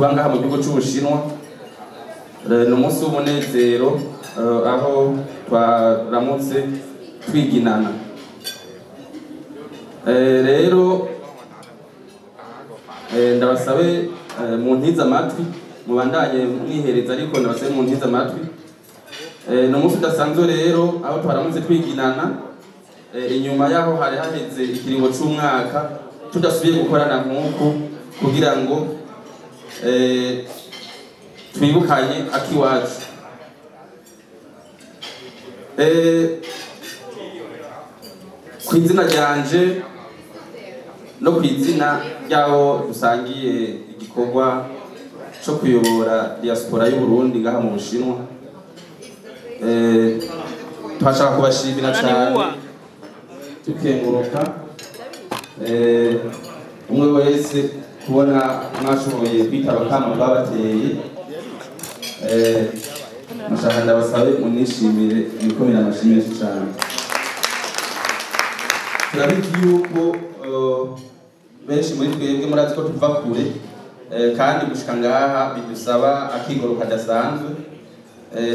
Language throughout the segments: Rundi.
Tuba ngaha mu gihugu c'Ubushinwa. Ni umunsi w'umunezero, aho twaramutse twiginana. Rero ndabasabe muntize amatwi, mubandanye mwihereza, ariko ndabasabe muntize amatwi. Ni umunsi udasanzwe rero aho twaramutse twiginana, inyuma yaho hari haheze ikiringo c'umwaka tudasubiye gukorana nk'uku kugira ngo twibukanye akiwacu. Kw'izina ryanje no kw'izina ry'abo dusangiye igikorwa co kuyobora diaspora y'u Burundi ngaha mu Bushinwa, twashaka kubashimira cyane, tukenguruka umwe wese kubona mwashoboye kwitaba akamo twabateye. Nashaka ndabasabe munishimire, ibikomere amashyi menshi cyane. Turabizi yuko benshi muri twebwe murazi ko tuva kure, kandi gushika ngaha bidusaba akigoro kadasanzwe.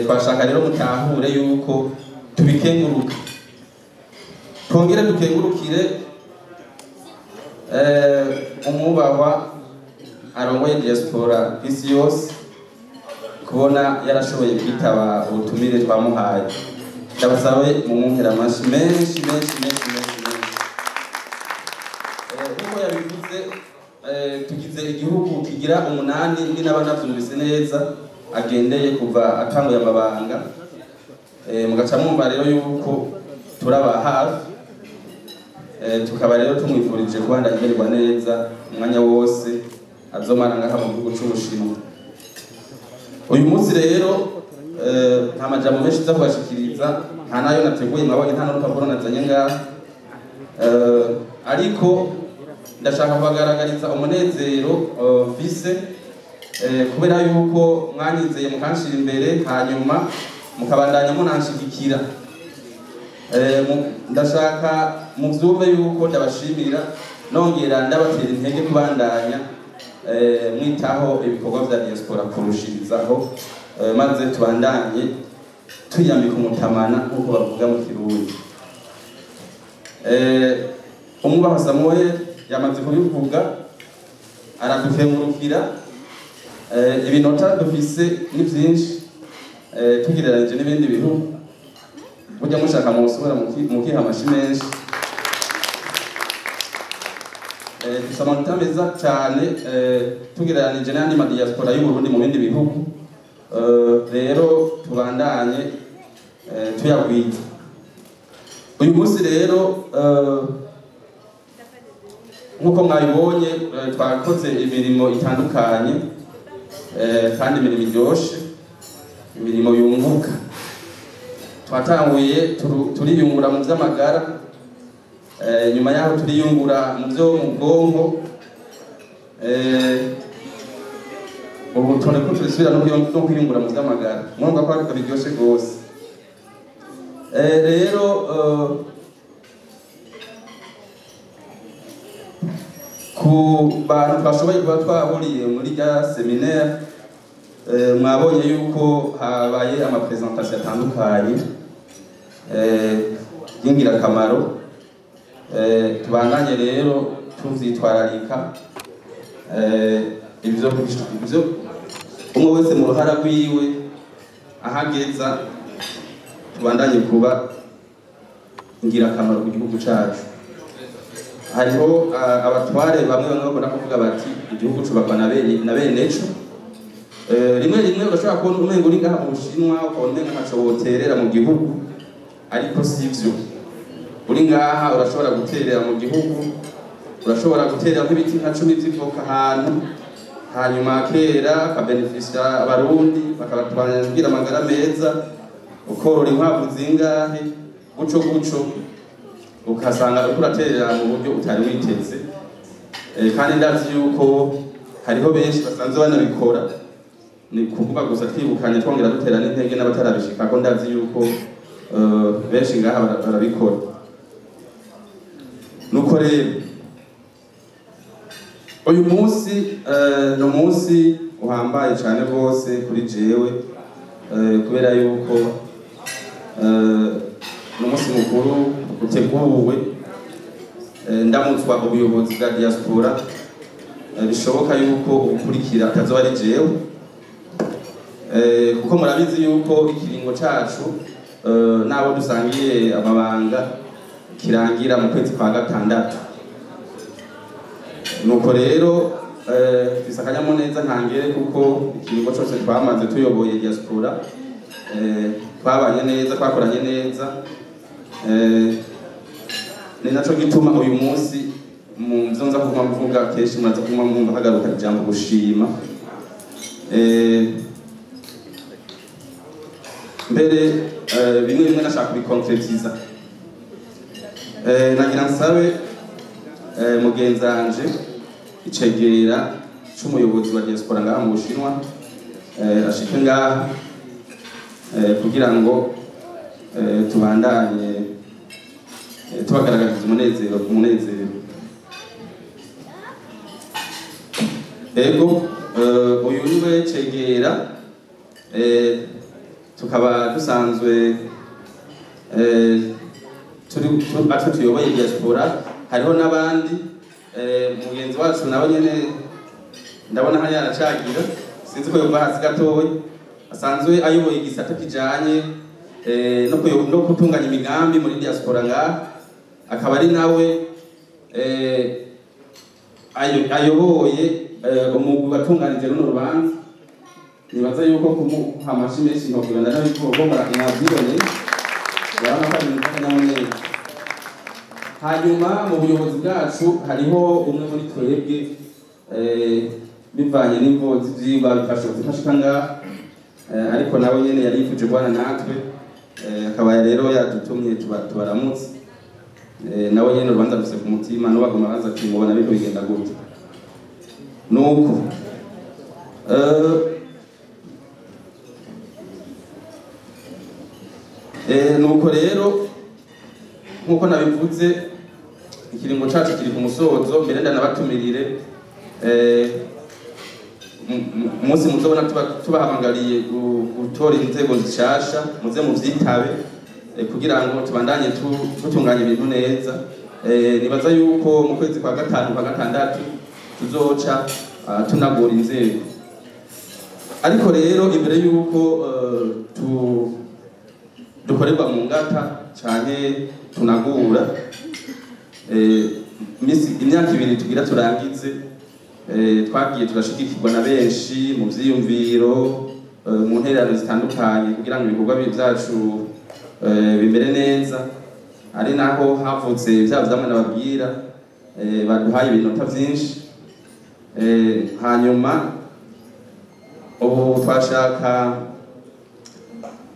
Twashaka rero mutahure yuko tubikenguruka, twongere dukengurukire umwubahwa arongoye diaspora kw'isi yose kubona yarashoboye kwitaba ubutumire twamuhaye. Ndabasabe mumumpera amashyi menshi menshi menshi menshi menshi. Nk'uko yabivuze, tugize igihugu kigira 8 ni n'abanavyumvise neza agendeye kuva atanguye amabanga. Mugaca mwumva rero yuko turaba hafi. Tukaba rero tumwifurije kubandanya amererwa neza umwanya wose azomara ngaha mu gihugu c'Ubushinwa. Uyu munsi rero nta majambo menshi nza kubashikiriza, nta nayo nateguye, mwabonye nta n'urupapuro nazanye ngaha. Ariko ndashaka kubagaragariza umunezero mfise, kubera yuko mwanyizeye mukanshira imbere, hanyuma mukabandanya munanshigikira. Ndashaka muvyumve yuko ndabashimira, nongera ndabatera intege kubandanya mwitaho ibikorwa vya diaspora kurushirizaho, maze tubandanye tuyambika umutamana nk'uko bavuga mu Kirundi. Umwubaha Samuel yamaze kubivuga, aradukengurukira. Ibinota dufise ni vyinshi, tugereranije n'ibindi bihugu. Burya mushaka musohora mukiha amashi menshi. Dufise amanota meza cane, tugereranije n'ayandi ma diaspora y'u Burundi mu bindi bihugu. Rero tubandanye tuyagwiza. Uyu munsi rero, nk'uko mwabibonye, twakoze imirimo itandukanye, kandi imirimo iryoshe, imirimo yunguka. Twatanguye turiyungura mu vy'amagara, nyuma yaho turiyungura mu vyo mu bwonko, ubu turiko turisubira no kwiyungura mu vy'amagara. Murumva ko ariko biryoshe gose. Rero ku bantu twashoboye kuba twahuriye muri rya seminaire, mwabonye yuko habaye ama presentation atandukanye y'ingirakamaro. Tubandanye rero tuvyitwararika, ivyo umwe wese mu ruhara rwiwe ahageza, tubandanye kuba ingirakamaro ku gihugu cacu. Hariho abatware bamwe bamwe bakunda kuvuga bati igihugu cubakwa na bene co. Rimwe rimwe urashobora kubona umengo uri ngaha mu Bushinwa, ukabona umengo ntaco woterera mu gihugu, ariko sivyo. Uri ngaha urashobora guterera mu gihugu, urashobora guterera nk'ibiti nka 10 vy'ivoka ahantu, hanyuma kera akabenefisha Abarundi bakabatwangira amagara meza, ukorora inkwavu zingahe guco guco, ukasanga uriko uraterera mu buryo utari witeze. Kandi ndazi yuko hariho benshi basanzwe banabikora, ni kuvuga gusa twibukanye twongera dutera n'intege n'abatarabishika, ko ndazi yuko benshi ngaha barabikora. Nuko rero uyu munsi ni umunsi uhambaye cyane rwose kuri jewe, kubera yuko ni umunsi mukuru uteguwe ndamutswa ubuyobozi bwa diaspora. Bishoboka yuko ubukurikira atazoba ari jewe, kuko murabizi yuko ikiringo cacu n'abo dusangiye amabanga kirangira mu kwezi kwa gatandatu. Nuko rero mfise akanyamuneza ntangere, kuko ikiringo cose twamaze tuyoboye diaspora twabanye neza, twakoranye neza. Ni naco gituma uyu munsi mu vyo nza kuguma mvuga kenshi muraza kuguma mwumva hagaruka ijambo gushima. Mbere bimwe bimwe nashaka kubikonkretiza. Nagira nsabe mugenzanje icegera c'umuyobozi wa diaspora ngaha mu Bushinwa ashike ngaha kugira ngo tubandanye tubagaragariza umunezero. Ego, uyu niwe cegera, tukaba dusanzwe turi atwe tuyoboye diaspora. Hariho n'abandi, mugenzi wacu nawe nyene ndabona hariya aracagira, sinzi ko yova hasi gatoya, asanzwe ayoboye igisata kijanye no gutunganya imigambi muri diaspora ngaha, akaba ari nawe ayoboye umugwi watunganije runo rubanza. Nibaza yuko kumuha amashi menshi ntokugira ndanabivuga, mwavyiboneye, urabona ko ari ibintu by'akanyamuneza. Hanyuma mu buyobozi bwacu hariho umwe muri twebwe, bivanye n'imvo z'ivyigwa bitashobotse ko ashika ngaha, ariko nawe nyene yari yifuje kubana natwe, akaba rero yadutumye tubaramutse. Nawe nyene urubanza rufise ku mutima, n'ubaguma baza ati mubona biriko bigenda gute. Nuko nuko rero nkuko nabivuze, ikiringo cacu kiri ku musozo. Mbere ndanabatumirire umunsi muzobona tubahamagariye gutora inzego zishasha, muze muvyitabe kugira ngo tubandanye dutunganya ibintu neza. Nibaza yuko mu kwezi kwa gatanu kwa gatandatu tuzoca tunagura inzego. Ariko rero imbere yuko dukorerwa mu ngata canke tunagura, imyaka ibiri tugira turangize, twagiye turashigikirwa na benshi mu vyiyumviro, mu ntererano zitandukanye kugira ngo ibikorwa vyacu bimere neza. Ari naho havutse vya vyamwe nababwira, baduhaye ibinota vyinshi. Hanyuma ubu twashaka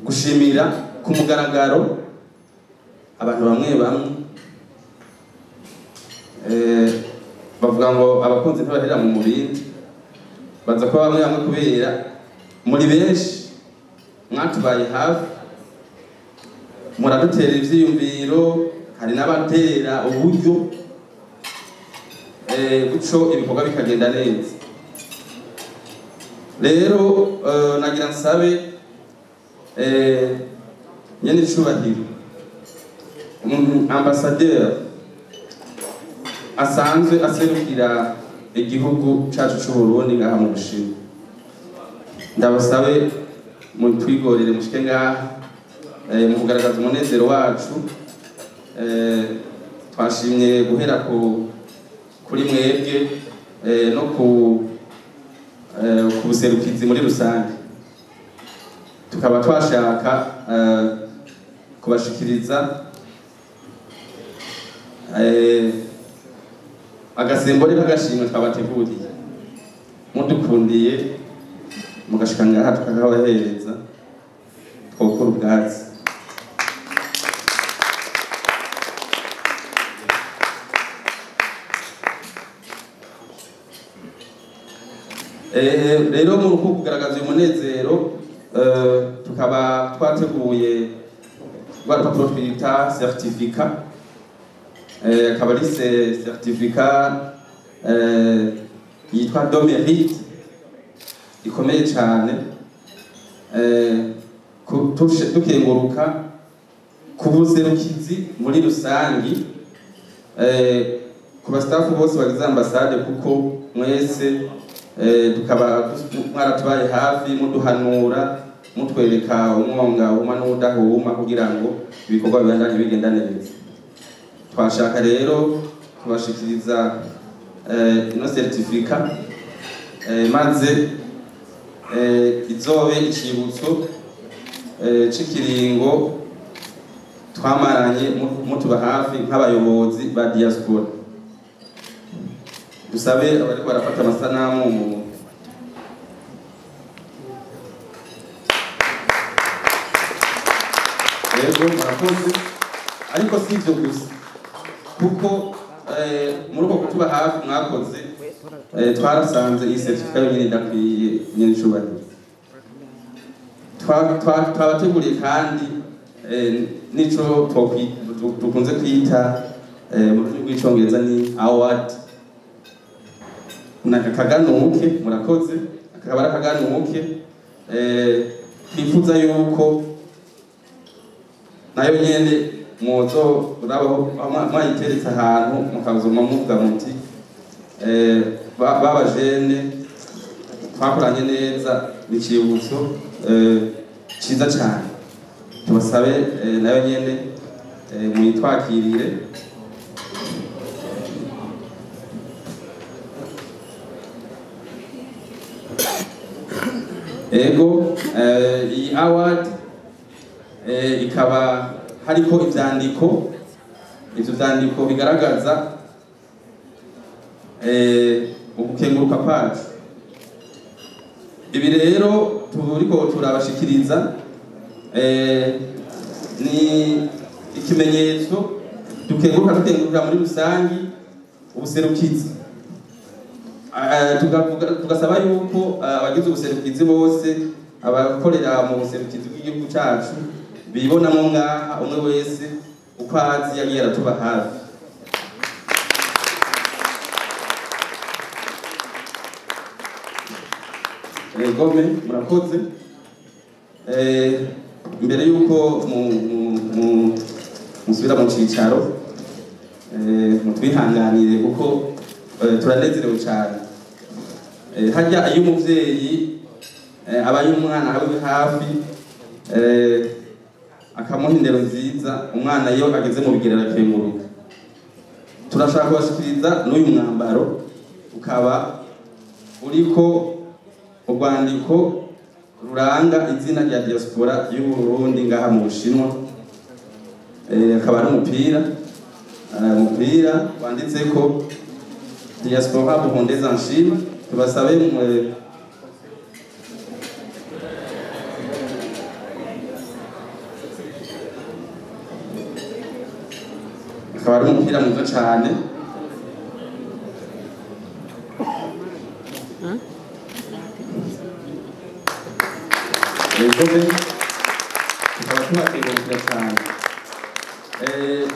gushimira ku mugaragaro abantu bamwe bamwe, bavuga ngo abakunzi ntibahera mu mubindi, baza kuba bamwe bamwe kubera muri benshi mwatubaye hafi, muradutera ivyiyumviro, hari n'abatera uburyo, guco ibikorwa bikagenda neza. Rero nagira nsabe nyene icubahiro ambassadeur asanzwe aserukira igihugu cacu c'u Burundi ngaha mu Bushinwa, ndabasabe mutwigorere mushike ngaha mu kugaragaza umunezero wacu. Twashimye guhera kuri mwebwe no ku buserukizi muri rusange, tukaba twashaka kubashikiriza agasembore k'agashimwe twabateguriye, mudukundiye mugashika ngaha tukakabahereza, twokora ubwatsi. Rero mu kugaragaza uyu munezero, tukaba twateguye rwa rupapuro twita certificat, akaba ari certificat yitwa de mérite. ikomeye cyane, dukenguruka ku buserukizi muri rusangi, ku bastafu bose bagize ambasade, kuko mwese tukaba mwaratubaye hafi, muduhanura, mutwereka umwonga uma n'udahuma kugira ngo ibikorwa bibandanye bigenda neza. Twashaka rero kubashikiriza ino certificat, maze izobe icibutso c'ikiringo twamaranye mutuba hafi nk'abayobozi ba diaspora. Dusabe abariko barafata amasanamu mu yego, murakoze. Ariko si ivyo gusa, kuko muri uko kutuba hafi mwakoze, twarasanze iyi certificat yonyene idakwiye nyene icubahiro. Twabateguriye kandi nico dukunze kwita mu rurimi rw'icongereza ni award, na akaganuke. Murakoze. Akaba ari akaganuke twifuza yuko nayo nyene mwozo urabaho mwayiteretse ahantu, mukazoma muvuga muti babajene twakoranye neza. Ni icibutso ciza cane. Tubasabe nayo nyene muyitwakirire. Ego, iyi award ikaba hariko ivyandiko, ivyo vyandiko bigaragaza ugukenguruka kwacu. Ibi rero turiko turabashikiriza ni ikimenyetso dukenguruka, dukengurukira muri rusangi ubuserukizi. Tugasaba yuko abagize ubuserukizi bose, abakorera mu buserukizi bw'igihugu cacu, bibonamo ngaha, umwe wese uko azi yagiye aratuba hafi. Gome, murakoze. Mbere yuko musubira mu cicaro, mutwihanganire kuko turanezerewe cyane. Harya iyo umuvyeyi abaye umwana abe hafi, akamuha indero nziza, umwana iyo ageze mu bigero arakenguruka. Turashaka kubashikiriza n'uyu mwambaro, ukaba uriko urwandiko ruranga izina rya diaspora y'u Burundi ngaha mu Bushinwa. Akaba ari umupira wanditseko diaspora burundaise en Chine. Tubasabe akaba ari umupira mwiza cane. Tukaba tubategurira cyane,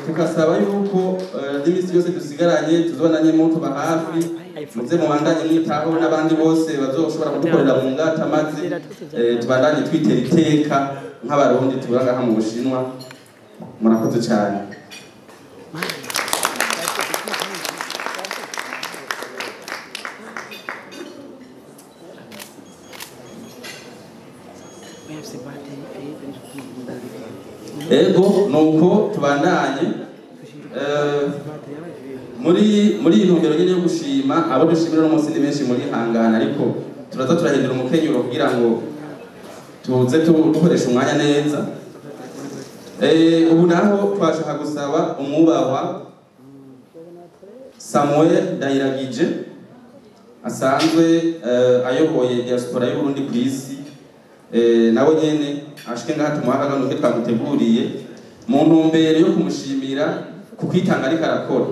tukasaba yuko n'imisi yose dusigaranye tuzobandanye mutuba hafi, muze mubandanye mwitaho n'abandi bose bazoshobora kudukorera mu ngata, maze tubandanye twitera iteka nk'abarundi tuba ngaha mu Bushinwa. Murakoze cyane. Ego, nuko tubandanye muri iyi ntumbero nyene yo gushima. Abo dushimira no munsi ni benshi, muri hangana, ariko turaza turahindura umukenyuro kugira ngo tuze dukoresha umwanya neza. Ubu naho twashaka gusaba umwubahwa Samuel Ndayiragije, asanzwe ayoboye diaspora y'u Burundi ku isi, nawe nyene ashike ngaha tumuha akaganuke twamuteguriye mu ntumbero yo kumushimira ku kwitanga ariko arakora.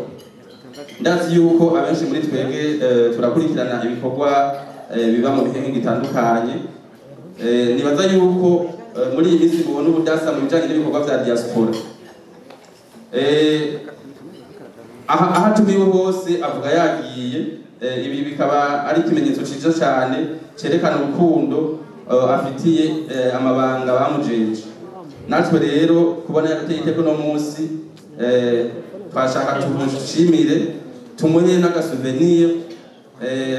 Ndazi yuko abenshi muri twebwe turakurikirana ibikorwa biba mu bihe bitandukanye. Nibaza yuko muri iyi minsi mubona ubudasa mu bijanye n'ibikorwa vya diaspora. Aha atumiwe hose avuga yagiye. Ibi bikaba ari ikimenyetso ciza cyane cerekana urukundo afitiye amabanga bamujeje. Natwe rero kubona yarateye iteka uno munsi, twashaka tumushimire, tumuhe n'agasouvenir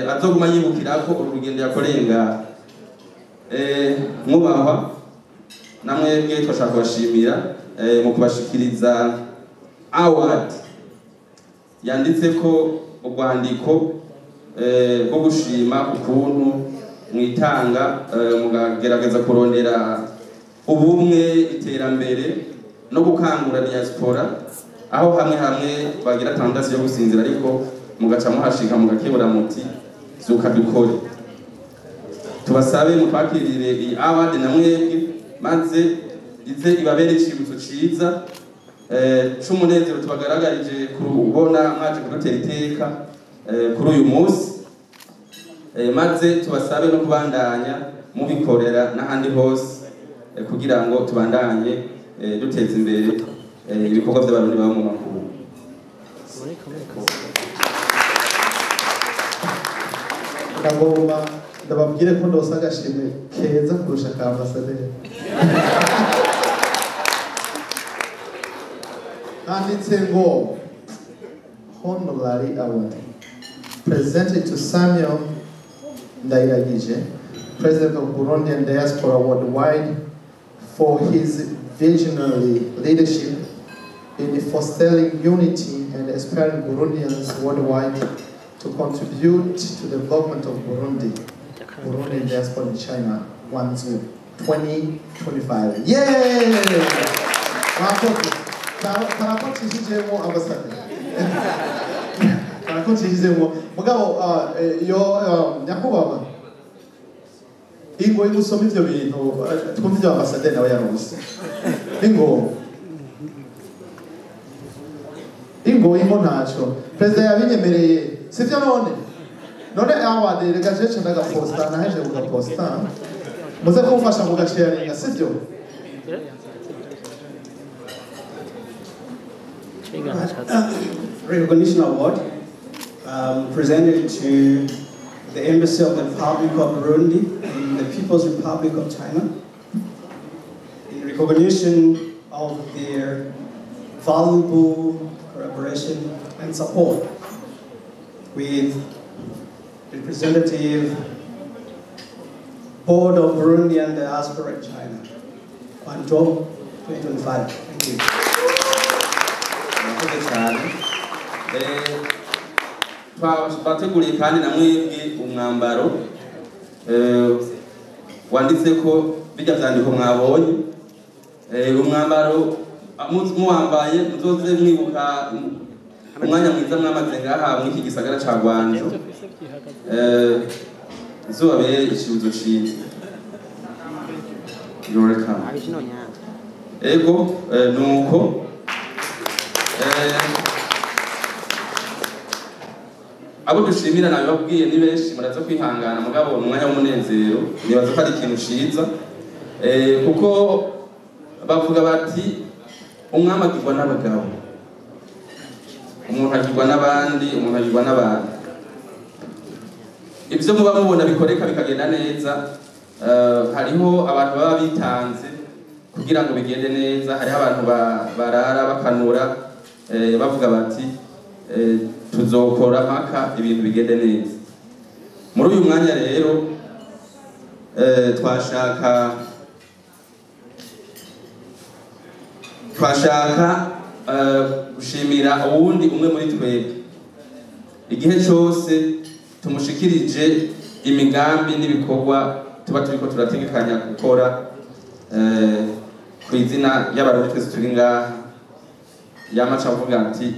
azoguma yibukirako uru rugendo yakoreye ngaha. Mwubahwa, namwebwe twashaka kubashimira mu kubashikiriza award yanditseko urwandiko rwo gushima ukuntu mwitanga, mukagerageza kurondera ubumwe, iterambere no gukangura diaspora, aho hamwe hamwe bagira tendance yo gusinzira, ariko mugaca muhashika mugakebura muti zuka dukore. Tubasabe mutwakirire iyi award na mwebwe, maze ize ibabere icibutso ciza c'umunezero tubagaragarije kubona mwaje kudutera iteka kuri uyu munsi, maze tubasabe no kubandanya mubikorera n'ahandi hose, kugira ngo tubandanye duteza imbere ibikorwa by'Abarundi baba mu makungu. Ndagomba ndababwire ko ndose agashimwe keza kurusha ka ambasaderi. Handitse ngo honorary award presented to Samuel Ndayiragije, President of Burundian Diaspora Worldwide, for his visionary leadership in fostering unity and inspiring Burundians worldwide to contribute to the development of Burundi, Burundian Diaspora in China, Guangzhou, 2025. Yay! Karakocishijemo ambassador. Karakocishijemo. Mugabo yo nyakubahwa, ingo usoma ivyo bintu, twumva ivyo ambassador nawe yaronse. Ingo ingo ingo ntaco perezida yabinyemereye, sivyo? None award reka jeje ndagaposta, naheje kugaposta, muze kumfasha mugasharinga, sivyo? Recognition Award presented to the Embassy of the Republic of Burundi in the People's Republic of China in recognition of their valuable collaboration and support with representative Board of Burundian Diaspora in China, Guangzhou, 2025. Thank you. Murakoze cyane. Twabateguriye kandi na mwebwe umwambaro wanditse ko bijya vyandiko mwabonye. Umwambaro muwambaye muzoze mwibuka umwanya mwiza mwamaze ngaha mw'iki gisagara ca Guangzhou. Izobabere icibuzo ciza. You're welcome. Ego, nuko abo dushimira nabibabwiye ni benshi, muraza kwihangana, mugabo ni umwanya w'umunezero, nibaza ko ari ikintu ciza, kuko bavuga bati umwami agirwa n'abagabo, umuntu agirwa n'abandi, umuntu agirwa n'abantu. Ibyo muba mubona bikoreka bikagenda neza, hariho abantu baba bitanze kugira ngo bigende neza, hariho abantu barara bakanura, bavuga bati tuzokora mpaka ibintu bigende neza. Muri uyu mwanya rero twashaka gushimira uwundi umwe muri twebwe igihe cyose tumushikirije imigambi n'ibikorwa tuba turiko turategekanya gukora ku izina ry'Abarundi twese turi ngaha, yamaca avuga ati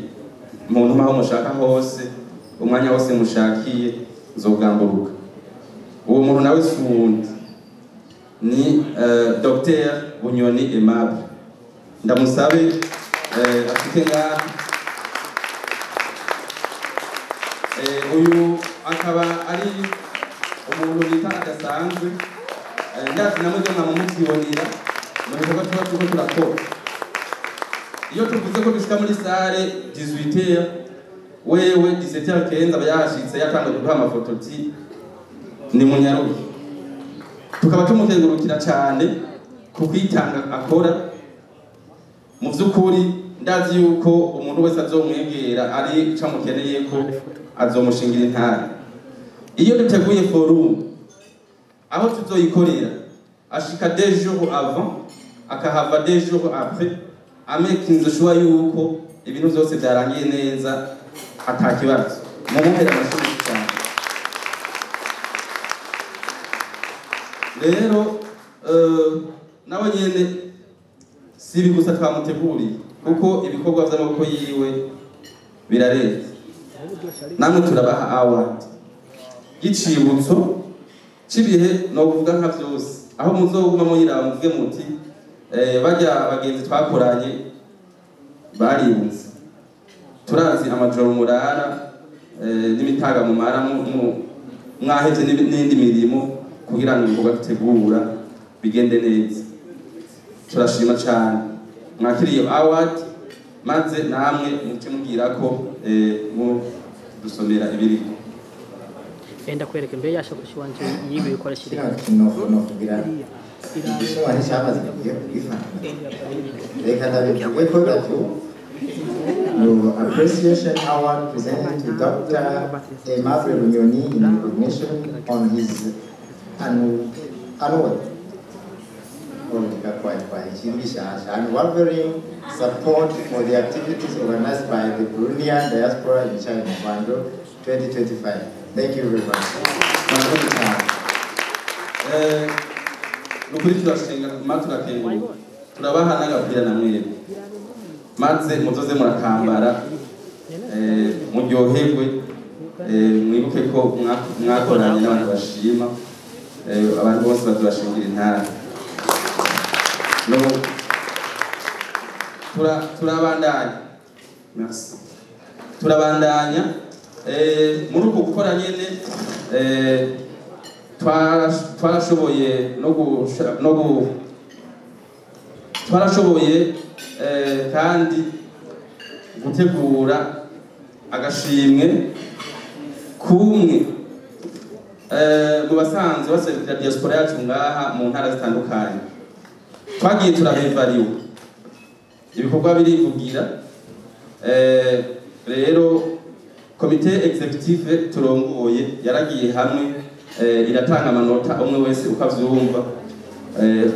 muntu aho mushaka hose, umwanya wose mushakiye nzogamburuka. Uwo muntu nawe si uwundi, ni Dr Bunyoni Aimable. Ndamusabe afite ngaha. Uyu akaba ari umuntu bita adasanzwe, ndazi namwe mwamumutibonera mu bikorwa tuba turiko turakora. Iyo tuvuze ko dushika muri sale 18h, Wewe 17h15 aba yahashitse, yatanguye kuduha amafoto ati ni munyaruke. Tukaba tumukengurukira cyane ku kwitanga akora. Mu vy'ukuri ndazi yuko umuntu wese azomwegera ari ico amukeneye ko azomushingira intare. Iyo duteguye forum aho tuzoyikorera, ashika 2 jours avant, akahava 2 jours après, amekinze sure yuko ibintu vyose vyarangiye neza, ata kibazo. Mumuhere amashuri cyane. Rero nawe nyene si ibi gusa twamuteguriye, kuko ibikorwa vy'amaboko yiwe birarenze. Namwe turabaha award y'icibutso c'ibihe nokuvuga nka vyose, aho muzoguma muyiraba muvuge muti barya bagenzi twakoranye baributse. Turazi amajoro murara n'imitaga mumara mwahevye n'indi mirimo kugira ngo ibikorwa dutegura bigende neza. Turashima cyane. Mwakiriye iyo award, maze namwe muce mubwira ko mudusomera ibiriko. Enda kwereka mbere yashakoshi wanje yibi bikoresha. Kino kintu nokugira igishinwa nticyamaze igihe kugifata. Reka ndabivuge ko gato. No appreciation award presented to Dr. Aimable Bunyoni in recognition on his annual unwavering support for the activities organized by the Burundian diaspora in China, Guangzhou 2025. Thank you very much. Murakoze cyane. Ni ukuri turashinga ma turakenguruka, turabaha n'agapira na mwebwe, maze muzoze murakambara, muryoherwe, mwibuke ko mwakoranye n'abantu bashima. Abantu bose bazobashingira intara. No turabandanya. Merci. Turabandanya. Muri uku gukora nyene twarashoboye no twarashoboye kandi gutegura agashimwe kumwe mu basanzwe baserukira diaspora yacu ngaha mu ntara zitandukanye. Twagiye turabevariwe, ibikorwa birivugira. Rero comité exécutif turongoye yaragiye hamwe, iratanga amanota umwe wese uko avyumva.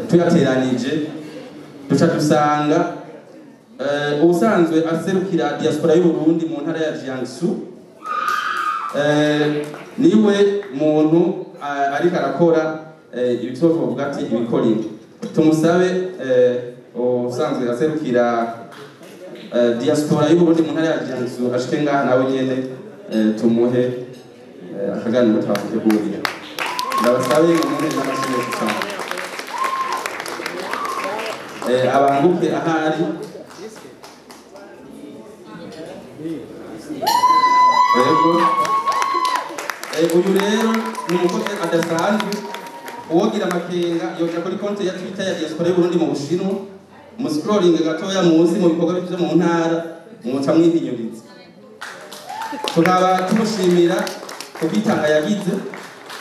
Tuyateranije duca dusanga ubusanzwe aserukira diaspora y'u Burundi mu ntara ya Jiangsu niwe muntu ariko arakora ibyo twovuga ati ibikorera. Tumusabe ubusanzwe aserukira diaspora y'u Burundi mu ntara ya Jiangsu ashike ngaha nawe nyene, tumuhe akaganiro twamuteguriye. Ndabasabe ngo muhe n'amashyi menshi cyane. Abanguke ahari. Yego. Uyu rero ni umukozi adasanzwe. Uwogira amakenga yoja kuri konti ya Twitter ya diaspora y'u Burundi mu Bushinwa, mu scrolling gatoya muzi mu bikorwa byo mu ntara muca mwihinyuriza. Tukaba tumushimira ku kwitanga yagize,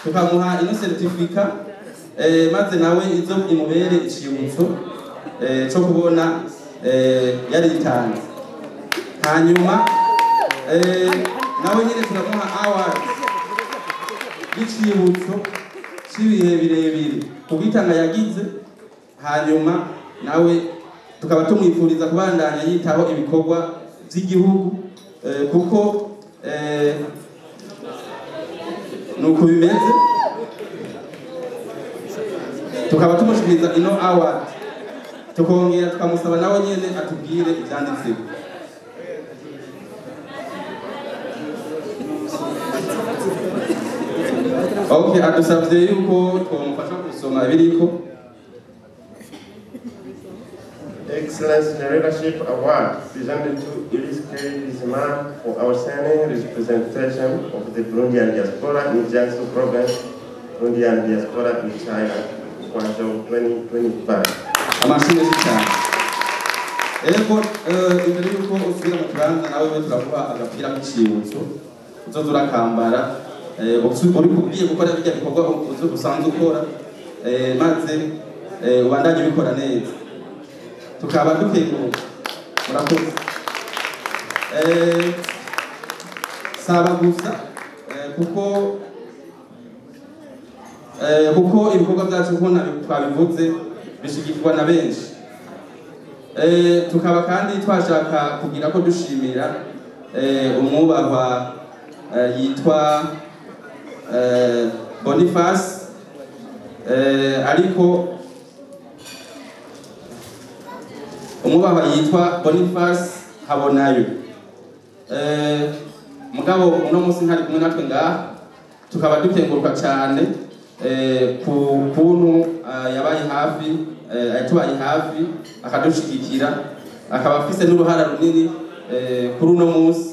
tukamuha ino certificat, maze nawe izo imubere icibutso co kubona yaritanze. Hanyuma nawe nyine turamuha award y'icibutso c'ibihe birebire ku kwitanga yagize. Hanyuma nawe tukaba tumwifuriza kubandanya yitaho ibikorwa vy'igihugu, kuko nuko bimeze. Tukaba tumushikiriza ino award, tukongera tukamusaba nawe nyene atubwire ivyanditseho. Okay, adusavye yuko twomufasha gusoma ibiriko. Excellence in Leadership Award presented to Iris K. Bizimana for outstanding representation of the Burundian diaspora in Jiangsu Province, Burundian diaspora in China, Guangzhou 2025. Amashyi menshi cyane. Ego imbere yuko usubira mu kibanza nawe we turaguha agapira k'icibutso uzoza urakambara uri ugiye gukora bijya bikorwa usanzwe ukora maze ubandanye ubikora neza tukaba dukenguruka murakoze. Saba gusa kuko ibikorwa byacu nko twabivuze bishigikirwa na benshi. Tukaba kandi twashaka kugira ko dushimira umwubahwa yitwa Boniface ariko umwubahwa yitwa Boniface Habonayo. Mugabo uno munsi ntari kumwe natwe ngaha tukaba dukenguruka cyane ku kuntu yabaye hafi yatubaye hafi akadushigikira akaba afise n'uruhara runini kuri uno munsi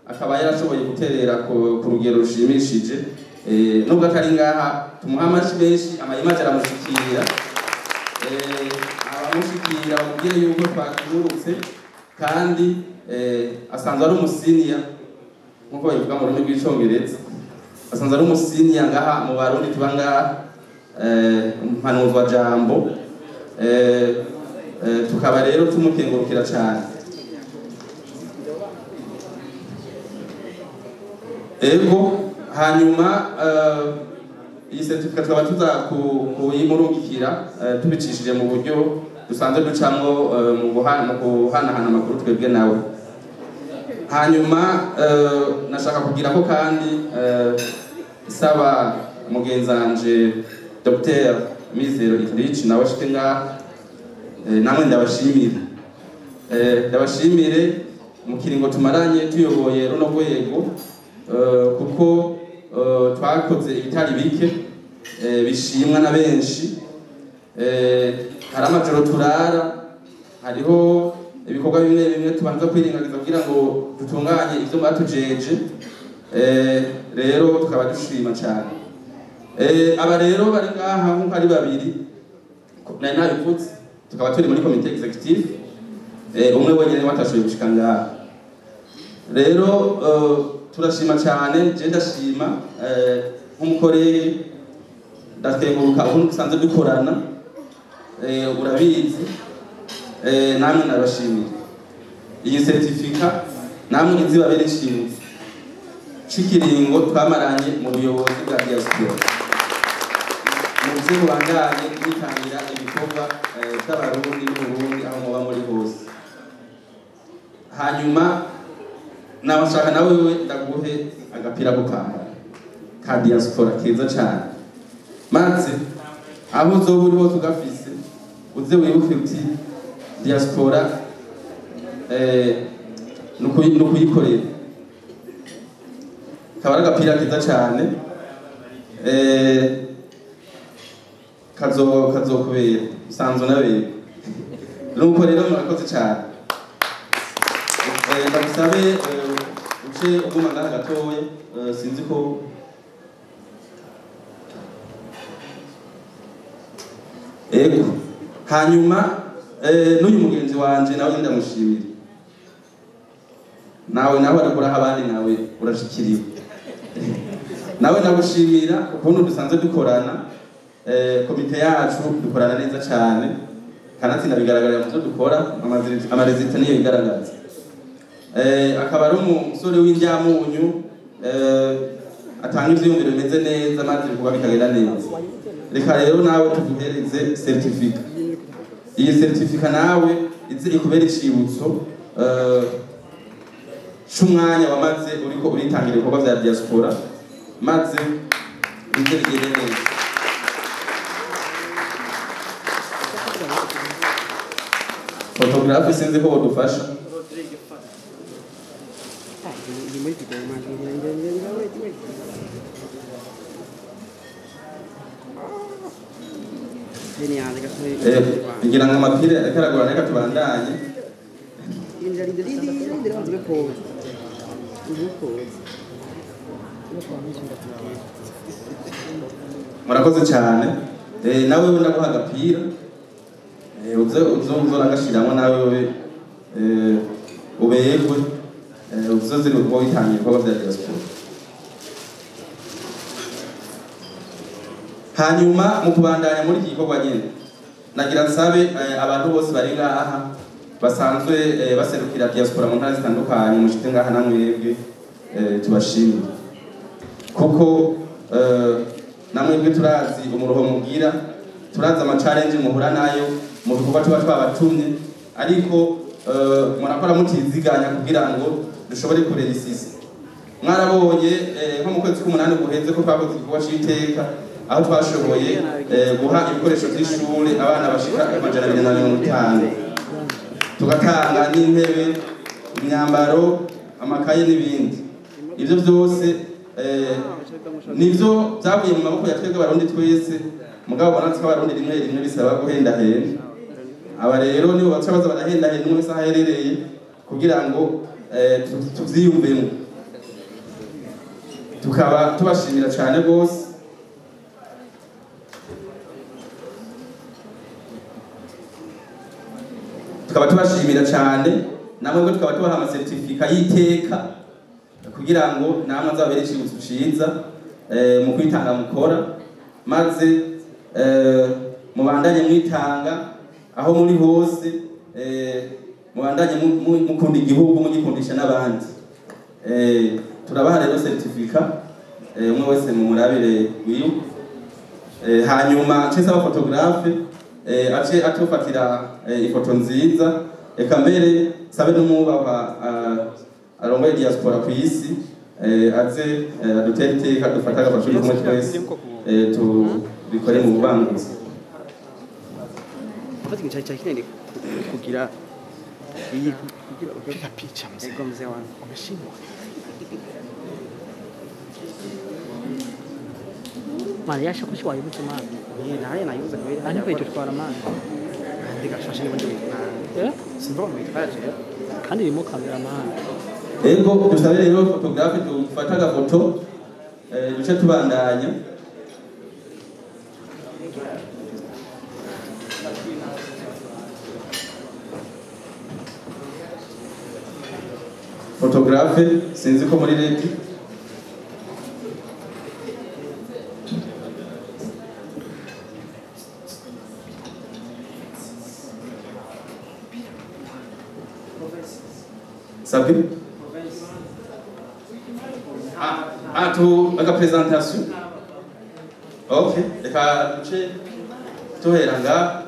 akaba yarashoboye guterera ku rugero rushimishije. Nubwo atari ngaha tumuha amashi menshi amayimaje aramushikira abamushikira bamubwire yuko twakingurutse kandi asanzwe ari umusiniya nkuko babivuga mu rurimi rw'icongereza asanzwe ari umusiniya ngaha mu Barundi tuba ngaha impanuzwa jambo tukaba rero tumukengurukira cyane. Ego hanyuma iyi certificate tukaba tuza kuyimurungikira tubicishije mu buryo dusanzwe ducamwo mu guhanahana amakuru twebwe nawe. Hanyuma nashaka kugira ko kandi saba mugenzanje Dr Mizero Idrich nawe ashike ngaha namwe ndabashimire ndabashimire mu kiringo tumaranye tuyoboye runo rwego kuko twakoze ibitari bike bishimwa na benshi. Hari amajoro turara hariho ibikorwa bimwe bimwe tubanza kwirengagiza kugira ngo dutunganye ivyo batujeje rero tukaba dushima cyane. Aba rero bari ngaha nkuko ari babiri nari nabivutse tukaba turi muri komite executive umwe wenyine watashoboye gushika ngaha. Rero turashima cyane je ndashima nk'umukorere ndakenguruka ukuntu dusanzwe dukorana urabizi namwe nabashimira iyi certificate namwe izibabere ishimwe cikiringo twamaranye mu buyobozi bwa diaspora muze mubandanye mwitangira ibikorwa by'Abarundi n'Uburundi aho muba muri hose. Hanyuma nabashaka nawe wewe ndaguhe agapira ko kwambara ka diaspora keza cyane maze aho uzoba uri hose ugafise uze wibuke uti diaspora nukuyikorera kaba ari agapira keza cyane kazokubera usanzwe unabera. Nuko rero murakoze cyane. Ndagusabe uce uguma ngaha gatoya sinzi ko ego. Hanyuma n'uyu mugenzi wanje nawe ndamushimira nawe ariko uraha abandi nawe urashikiriwe nawe ndagushimira ukuntu dusanzwe dukorana komite yacu dukorana neza cyane kanatsinda bigaragarira mu byo dukora amarezita niyo bigaragaza. Akaba ari umusore w'indyamunyu atanga ivyiyumviro bimeze neza maze ibikorwa bikagenda neza. Reka rero nawe tuguhereze certificate. Iyi certificate nawe ize ikubera icibutso c'umwanya wamaze uriko uritangira ibikorwa vya diaspora maze bize bigende neza. Photographe sinzi ko bodufasha. Ngira ngo amapire ariko aragorana reka tubandanye. Murakoze cyane. Nawe ndaguha agapira uze uzora agashiramo nawe wewe Uberwe uzozire kuba witangiye ibikorwa bya diaspora. Hanyuma mu kubandanya muri iki gikorwa nyene, nagira nsabe abantu bose bari ngaha basanzwe baserukira diaspora mu ntara zitandukanye, mushite ngaha namwebwe tubashimire, kuko namwebwe turazi umuruho mugira, turazi ama challenge muhura nayo mu bikorwa tuba twabatumye, ariko murakora mutiziganya kugira ngo dushobore kurera isisi. Mwarabonye nko mu kwezi k'umunani guheze ko twakoze igikorwa c'iteka, aho twashoboye guha ibikoresho by'ishure abana bashika 250, tugatanga n'intebe, imyambaro, amakaye n'ibindi. Ivyo byose nivyo byavuye mu maboko ya twebwe Abarundi twese, mugabo bona twe Abarundi rimwe rimwe bisaba guhendahenda. Aba rero nibo baca baza barahendahenda umwe wese aho aherereye kugira ngo tuvyiyumvemo. Tukaba tubashimira cyane rwose. Tukaba tubashimira cyane namwe, tukaba tubaha amasertifika y'iteka kugira ngo namwe azabere icibutso ciza mu kwitanga mukora, maze mubandanye mwitanga aho muri hose, mubandanye mukunda igihugu mugikundisha n'abandi. Turabaha rero certificat, umwe wese mumurabire wiwe. Hanyuma nce saba photographe ace atufatira ifoto nziza, eka mbere sabe n'umwubahwa arongoye diaspora ku isi aze adutere iteka, dufate agafoto kumwe twese, tubikore mu bubanguzi. Kugira iyi kugira picha mzee. Ego mzee wangu. Umeshindwa. Mani yasha kushi wayibuze mani. Ni naye nayibuze kubera. Ariko itutwara mani. Andika shashe ni manje. Simba mwitwara je. Kandi irimo kamera mani. Ego dusabe rero photographe dufata agafoto duce tubandanya. Photographe sinzi ko muri leti. Sabi? Ah, tu aga présentation. OK, reka duce tuhera ngaha.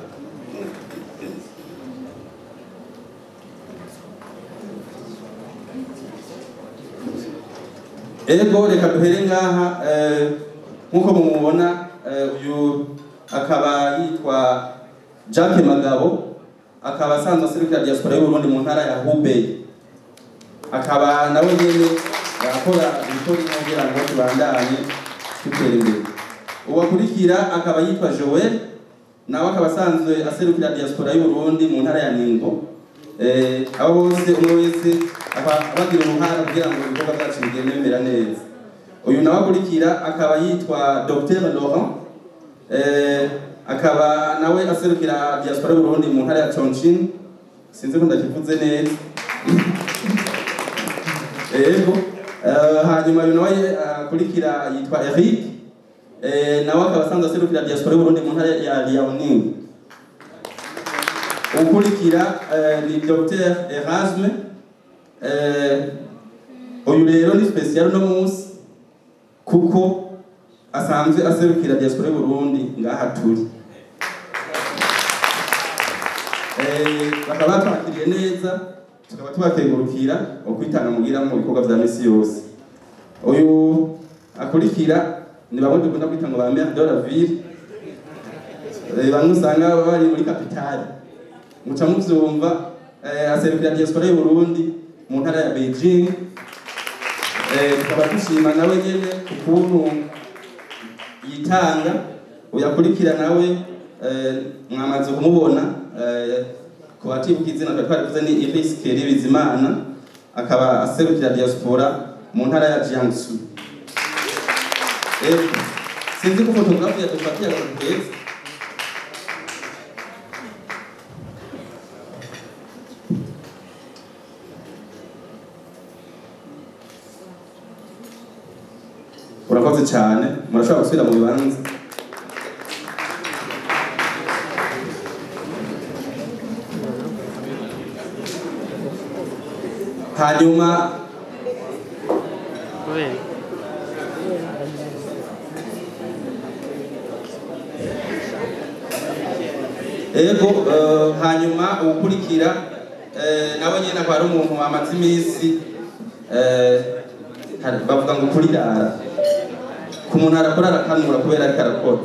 Ego reka duhere ngaha, nkuko mumubona uyu akaba yitwa Jacques Magabo, akaba asanzwe aserukira diaspora y'u Burundi mu ntara ya Hubei, akaba nawe nyene akora ibikorwa kugira ngo tubandanye dutera imbere. Uwakurikira akaba yitwa Joel, nawe akaba asanzwe aserukira diaspora y'u Burundi mu ntara ya Ningo. Abo bose umwe wese abagira uruhara kugira ngo ibikorwa byacu bigende bimera neza. Uyu nawe akurikira akaba yitwa Dr Laurent, akaba nawe aserukira diaspora y'u Burundi mu ntara ya Chongqing, sinzi ko ndakivuze neza. Ego hanyuma uyu nawe akurikira yitwa Eric, nawe akaba asanzwe aserukira diaspora y'u Burundi mu ntara ya Liaoning. Ukurikira ni Dr Erasme, uyu rero ni special no munsi kuko asanzwe aserukira diaspora y'u Burundi ngaha turi. Bakaba batwakiriye neza, tukaba tubakengurukira ukwitanga mugira mu bikorwa vya misi yose. Uyu akurikira ni bamwe dukunda kwita ngo ba maire de la ville, bamwe usanga bari muri capitale, muca muvyumva, aserukira diaspora y'u Burundi mu ntara ya Beijing. Tukaba dushima nawe nyene ukuntu yitanga. Uyakurikira nawe mwamaze kumubona, ku batibuka izina twari twarivuze ni Iris Kelly Bizimana, akaba aserukira diaspora mu ntara ya Jiangsu. Sinzi ko photographe yadufatiye akantu keza. Urakoze cyane, murashobora gusubira mu bibanza. Hanyuma ego hanyuma ukurikira nawe nyene akaba ari umuntu amaze iminsi bavuga ngo kurirara ku muntu arakora arakanura kubera ariko arakora.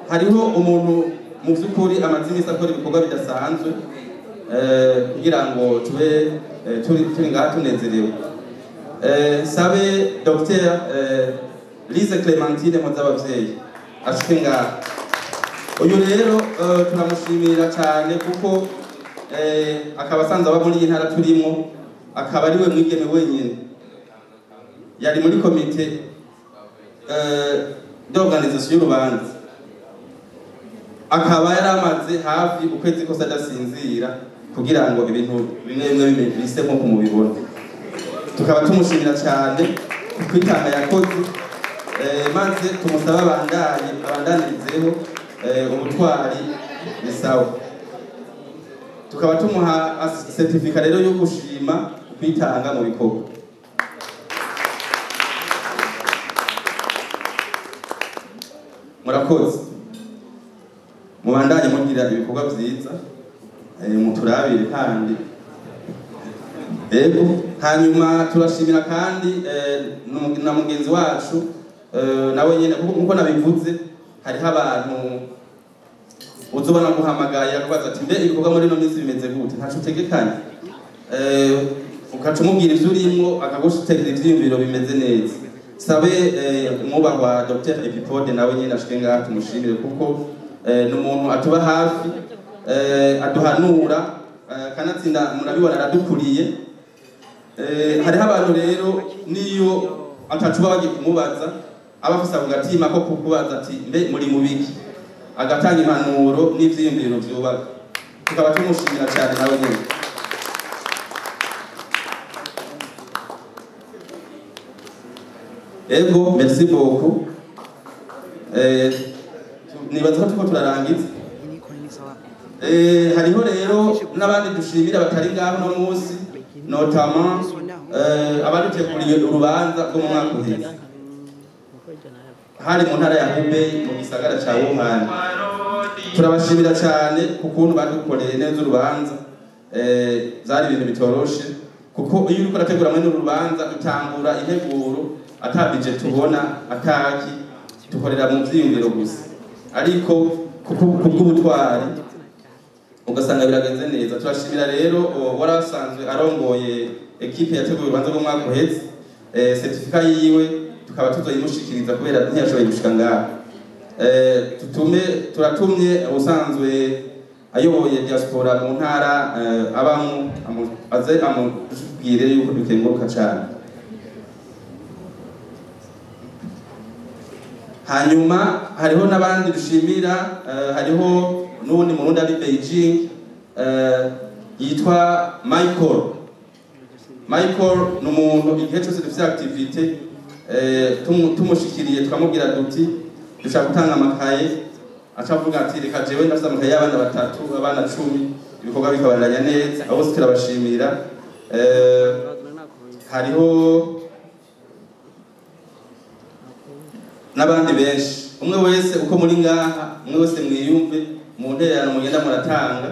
Hariho umuntu mu by'ukuri amaze iminsi akora ibikorwa bidasanzwe kugira ngo tube turi ngaha tunezerewe. Sabe Dr Lise Clementine Mpozabavyeyi ashike ngaha. Uyu rero turamushimira cyane kuko akaba asanzwe aba muri iyi ntara turimo, akaba ari we mwigeme wenyine yari muri komite d'organisation y'urubanza, akaba yari amaze hafi ukwezi kose adasinzira kugira ngo ibintu bimwe bimwe bise nko kumubibona. Tukaba tumushimira cyane kwitanga yakoze, maze tumusaba abandanirizeho ubutwari ni sawa. Tukaba tumuha certificat rero yo gushima kwitanga mu bikorwa. Murakoze, mubandanye mugira ibikorwa vyiza, muturabire kandi ego. Hanyuma turashimira kandi na mugenzi wacu nawe nyene nkuko nabivuze, hariho abantu uzobona guhamagaye akabaza ati mbe ibikorwa muri ino minsi bimeze gute, ntaco utegekanye, ukaca umubwira ivyo urimwo akagushiterera ivyiyumviro bimeze neza. Sabe umwubahwa Dr Epipode nawe nyene ashike ngaha tumushimire kuko ni umuntu atuba hafi, aduhanura, kanatsinda murabibona aradukuriye. Hariho abantu rero niyo atacuba bagiye kumubaza aba afise ako gatima ko kukubaza ati mbe muri mubiki, agatanga impanuro n'ivyiyumviro vyubaka. Tukaba tumushimira cyane nawe nyene. Ego, merci beaucoup. Nibaza ko turiko turarangiza. Hariho rero n'abandi dushimira batari ngaho no munsi, notamment abaduteguriye urubanza rwo mu mwaka uheze hari mu ntara ya Hubei mu gisagara ca Wuhan. Turabashimira cyane kukuntu badukoreye neza urubanza. Zari ibintu bitoroshe kuko iyo uriko urategura mwene urubanza utangura integuro ata budget tubona ataki, tukorera mu vyiyumviro gusa, ariko kubw'ubutwari ugasanga biragenze neza. Turashimira rero warasanzwe arongoye equipe yateguye urubanza rw'umwaka uheze, certificat yiwe tukaba tuzoyimushikiriza kubera ntiyashoboye gushika ngaha. Turatumye usanzwe ayoboye diaspora mu ntara abamwo aze amubwire yuko dukenguruka cyane. Hanyuma hariho n'abandi dushimira, hariho n'uwundi murundi ari Beijing yitwa Michael. Michael ni umuntu igihe cyose dufite activité tumushikiriye tukamubwira duti dushaka gutanga amakaye, aca avuga ati reka jewe ndafite amakaye y'abana batatu, abana 10, ibikorwa bikabandanya neza. Abo bose turabashimira. Hariho n'abandi benshi, umwe wese uko muri ngaha, umwe wese mwiyumve mu ntererano mugenda muratanga.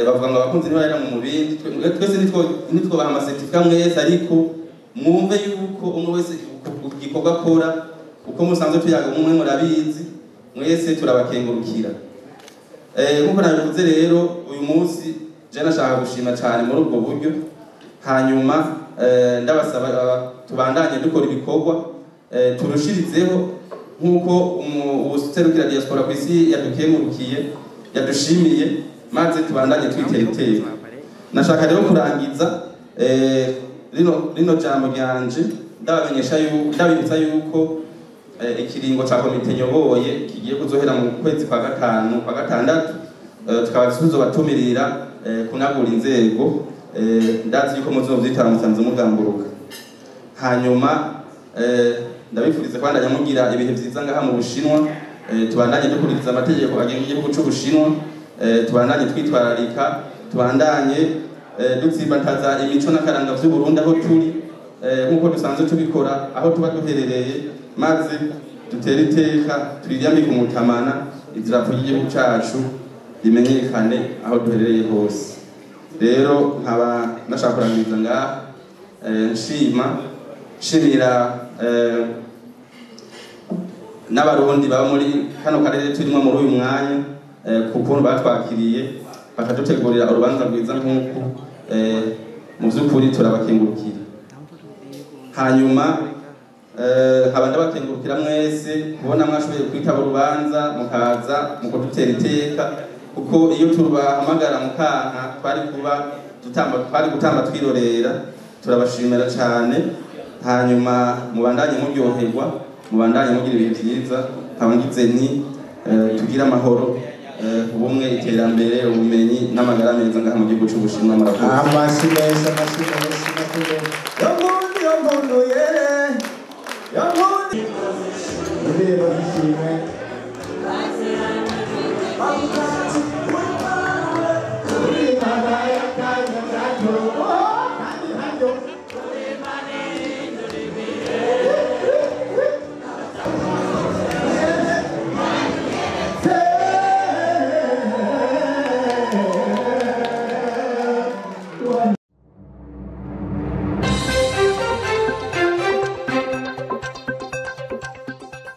Bavuga ngo abakunzi ntibarera mu mubindi, twese nitwobaha amasertifika mwese, ariko mwumve yuko umwe wese igikorwa akora uko musanzwe tuyaga umwe murabizi, mwese turabakengurukira. Nkuko nabivuze rero uyu munsi je nashaka gushima cyane muri ubwo buryo. Hanyuma ndabasaba tubandanye dukora ibikorwa turushirizeho nkuko ubuserukira diaspora ku isi yadukengurukiye yadushimiye, maze tubandanye twitera iteka. Nashaka rero kurangiza rino jambo ryanje ndabamenyesha yuko ndabibutsa yuko ikiringo ca komite nyoboye kigiye kuzohera mu kwezi kwa gatanu kwa gatandatu, tukaba tuzobatumirira kunagura inzego. Ndazi yuko muzovyitara musanze mugamburuka. Hanyuma ndabifuriza kubandanya mugira ibihe vyiza ngaha mu Bushinwa. Tubandanye dukurikiza amategeko agenga igihugu c'Ubushinwa, tubandanye twitwararika, tubandanye dutsimbataza imico n'akaranga vy'Uburundi aho turi, nk'uko dusanzwe tubikora aho tuba duherereye, maze dutere iteka turyambike umutamana idarapo ry'igihugu cacu rimenyekane aho duherereye hose. Rero nkaba nashaka kurangiriza ngaha, nshimira n'Abarundi baba muri kano karere turimo muri uyu mwanya, ku kuntu batwakiriye bakadutegurira urubanza rwiza nk'uku. Mu by'ukuri turabakengurukira. Hanyuma nkaba ndabakengurukira mwese kubona mwashoboye kwitaba urubanza mukaza mu kudutera iteka, kuko iyo tubahamagara mukanka twari gutamba twirorera. Turabashimira cyane. Hanyuma mubandanye muryoherwa, mubandanye mugira ibihe byiza. Nkaba ngize nti tugire amahoro, ubumwe, iterambere, ubumenyi n'amagara meza ngaha mu gihugu c'Ubushinwa. Murakoze. Amashyi meza, amashyi meza, amashyi meza. Yongundi, yongundu, yere. Yongundi. Indirimbo z'ishimwe.